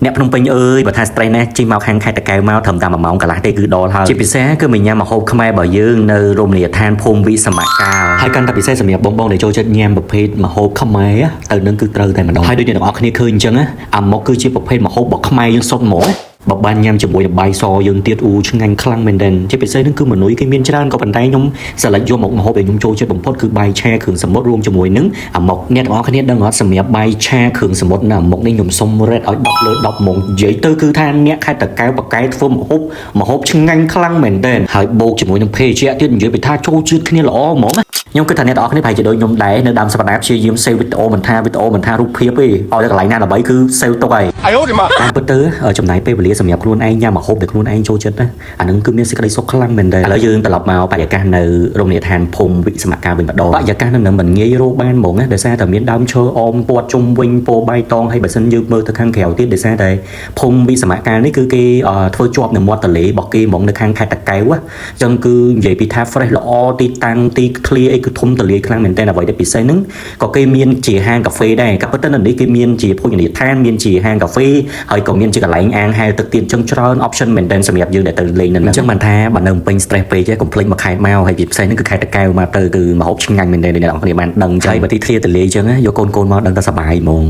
អ្នកភ្នំពេញអើយបើថា stress ណាស់ជិះមកខាងខេត្តតាកែវមកត្រឹមតែ1ម៉ោងកន្លះទេគឺដល់ហើយជាពិសេសគឺមកញ៉ាំម្ហូបខ្មែររបស់យើងនៅរមណីយដ្ឋានភូមិវិសមកាលហើយកាន់តែពិសេសសម្រាប់បងៗដែលចូលចិត្តញ៉ាំប្រភេទម្ហូបខ្មែរទៅនឹងគឺត្រូវតែម្ដងហើយដូចអ្នកទាំងអស់គ្នាឃើញអញ្ចឹងណាអាម៉ុកគឺជាប្រភេទម្ហូបរបស់ខ្មែរយើងសុទ្ធហ្មងបើបានញ៉ាំជាមួយនឹងបាយសយើងទៀតអ៊ូឆ្ងាញ់ខ្លាំងមែនទែនជាពិសេសនឹងគឺមនុយគេមានច្រើនក៏ប៉ុន្តែខ្ញុំស្រឡាញ់យកមកម្ហូបដែលខ្ញុំចូលចិត្តបំផុតគឺបាយឆាគ្រឿងសមុទ្ររួមជាមួយនឹងអាម៉ុកអ្នកទាំងអស់គ្នាដឹងអត់សម្រាប់បាយឆាគ្រឿងសមុទ្រនិងអាម៉ុកនេះខ្ញុំសុំ rate ឲ្យ10លើ10ហ្មងនិយាយទៅគឺថាអ្នកខេត្តតាកែវប៉ាកែធ្វើម្ហូបម្ហូបឆ្ងាញ់ខ្លាំងមែនទែនហើយបូកជាមួយនឹងភេសជ្ជៈទៀតនិយាយពីថាចូលជាតិគ្នាល្អហ្មងណាខ្ញុំគិតថាអ្នកទាំងអស់គ្នាប្រហែលជាដូចខ្ញុំដែរនៅដើមសប្តាហ៍ព្យាយាម save វីដេអូមិនថាវីដេអូមិនថារូបភាពទេឲ្យតែកន្លែងណាដើម្បីគឺ save ទុកហើយ 哎呦我的妈！ តាមពិតទៅចំណាយពេលវេលាសម្រាប់ខ្លួនឯងញ៉ាំម្ហូបដែលខ្លួនឯងចូលចិត្តណាអានឹងគឺមានសេចក្តីសុខខ្លាំងមែនទែនឥឡូវយើងត្រឡប់មកបរិយាកាសនៅរមណីយដ្ឋានភូមិវិសមកាលវិញម្ដងបរិយាកាសនៅនឹងមិនងាយរកបានហ្មងណាដោយសារតែមានដើមឈើអមព័ទ្ធជុំវិញពោបៃតងហើយបើសិនយើងមើលទៅខាងក្រៅទៀតដោយសារតែភូមិវិសមកាលនេះគឺគេធ្វើជាប់នៅមាត់ទន្លេរបស់គេហ្មងនៅខាងខេត្តតាកែវអញ្ចឹងគឺនិយាយពីថា fresh ល្អទីតាំងទីធ្លាអីគឺធំទលាយខ្លាំងមែនទែនអ្វីដែលពិសេសហ្នឹងក៏គេមានជាហាងកាហ្វេដែរក៏ប៉ុន្តែនៅនេះគេមានជាភោជនីយដ្ឋានមានជាហាងកាហ្វេហើយក៏មានជាកន្លែងអាងហែលទឹកទៀតអញ្ចឹងច្រើន option មែនទែនសម្រាប់យើងដែលទៅលេងនៅហ្នឹងអញ្ចឹងបានថាបើនៅភ្នំពេញ stress ពេកទេកុំភ្លេចមកខេត្តមកហើយពិសេសហ្នឹងគឺខេត្តតាកែវមកទៅគឺម្ហូបឆ្ងាញ់មែនទែនដែលអ្នកនរគ្នាបានដឹងចឹងហើយបើទីធ្លាទលាយអញ្ចឹងណាយកកូនកូនមកដឹងតែសប្បាយហ្មង។